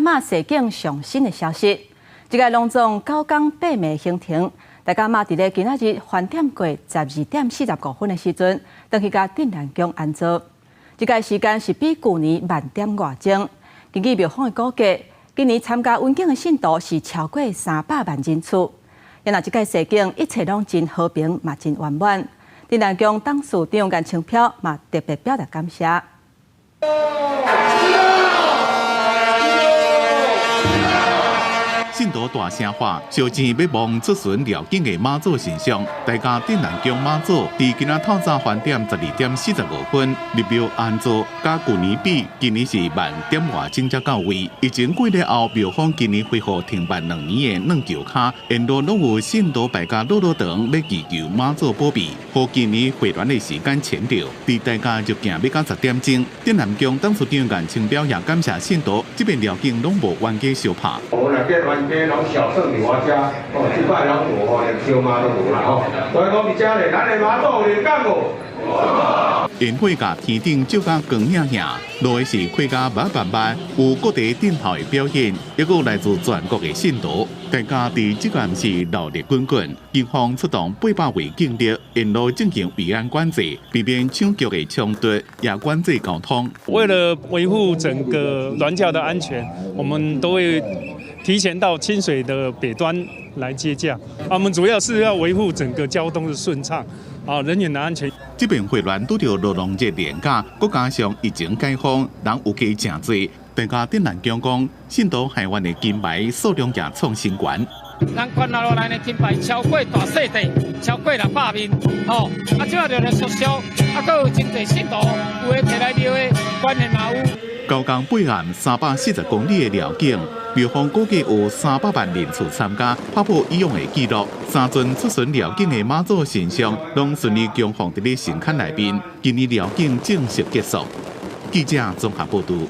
媽踅境上新的消息，這个攏總九工八暝行程，大甲媽佇咧今仔日飯點過12點45分的時陣，轉去共鎮瀾宮安座。這个時間是比舊年慢點外鐘。根據廟方的估計，今年參加雲頂的信徒是超過300萬人次。若這個踅境一切攏真和平，嘛真圓滿。鎮瀾宮董事長顏清標嘛特別表達感謝。信徒大聲喊，燒錢欲望出巡寮境的媽祖神像。大甲鎮瀾宮媽祖佇今仔透早飯點12點45分入廟安座，佮舊年比，今年是慢點外鐘才到位。疫情過了後，廟方今年恢復停辦2年的軟轎跤，沿路攏有信徒排甲老老長，欲祈求媽祖保庇。予今年回鑾的時間前著，佇大家入境欲到10點鐘。鎮瀾宮董事長顏清標也感謝信徒，這遍寮境攏無冤家相拍。冤家攏小算佇我遮，哦，這擺攏無吼，連相罵都無啦吼。所以講佇遮咧，咱的媽祖靈感無？煙火共天頂照甲光影影，落的是開甲密密密，有各地陣頭的表演，抑閣有來自全國的信徒，大家佇這個暗時鬧熱滾滾，警方出動800位警力，沿路進行維安管制，避免搶轎的衝突，也管制交通。為了維護整個鑾轎的安全，我們都會提前到清水的北端來接駕。我們主要是要維護整個交通的順暢，啊，人員的安全。這遍回鑾拄著勞動節連假，閣加上疫情解封，人有加誠濟。大甲鎮瀾宮講，信徒還願的金牌數量也創新高。咱關落來的金牌超過大細地，超過600面，吼！啊，這就來縮小，啊，閣有真濟信徒有的提來廟的，關鍵嘛有。九工八暗340公里的寮境，廟方估計有300萬人次參加，打破以往的紀錄。三尊出巡寮境的媽祖神像，攏順利供奉佇咧神龛內面。今年寮境正式結束。記者綜合報導。